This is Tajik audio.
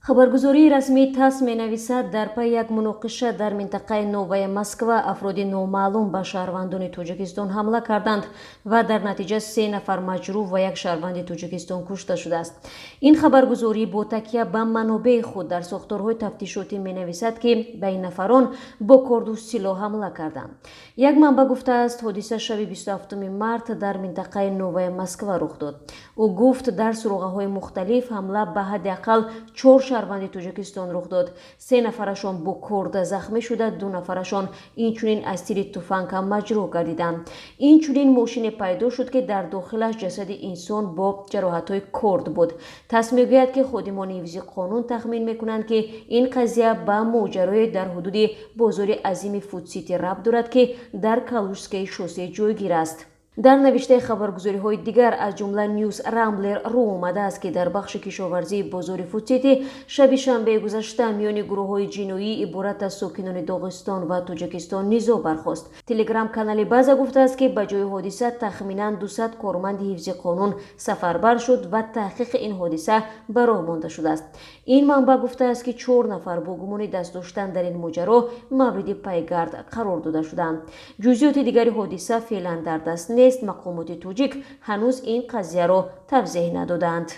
Хабаргузории расмии ТАСС менависад, дар пайи як муноқиша дар минтақаи Новая Москва афроди номаълум ба шаҳрвандони Тоҷикистон ҳамла карданд ва дар натиҷа се нафар маҷрӯҳ ва як шаҳрванди Тоҷикистон кушта шудааст. Ин хабаргузорӣ бо такя ба манобеи худ дар сохторҳои тафтишотӣ менависад, ки ба ин нафарон бо корду силоҳ ҳамла карданд. Як манбаъ гуфтааст, ҳодиса шаби 27 март дар минтақаи Новая Москва рух дод. Ӯ гуфт, дар суроғаҳои мухталиф ҳамла ба ҳадди ақал чор шаҳрванди Тоҷикистон рух дод. Се нафарашон бо корда захмӣ шуда, ду нафарашон инчунин аз тири туфанг ҳам маҷрӯҳ гардиданд. Инчунин мошине пайдо шуд, ки дар дохилаш ҷасади инсон бо ҷароҳатҳои корд буд. ТАСС мегӯяд, ки ходимони ҳифзи қонун тахмин мекунанд, ки ин қазия ба моҷарое дар ҳудуди бозори азими Фудсити рабт дорад, ки дар Калужское шоссе ҷойгир аст. Дар навиштаи хабаргузориҳои дигар, аз ҷумла Нюс Рамблер рӯ омадааст, ки дар бахши кишоварзии бозори Фудсити шаби шанбеи гузашта миёни гурӯҳҳои ҷиноӣ, иборат аз сокинони Доғистон ва Тоҷикистон, низоъ бархост. Телеграм-канали База гуфтааст, ки ба ҷои ҳодиса тахминан 200 корманди ҳифзи қонун сафарбар шуд ва таҳқиқи ин ҳодиса ба роҳ монда шудааст. Ин манбаъ гуфтааст, ки чор нафар бо гумони даст доштан дар ин моҷаро мавриди пайгард қарор дода шуданд. Ҷузъиёти дигари ҳодиса феълан дар даст нест. Мақомоти тоҷик ҳанӯз ин қазияро тавзеҳ надодаанд.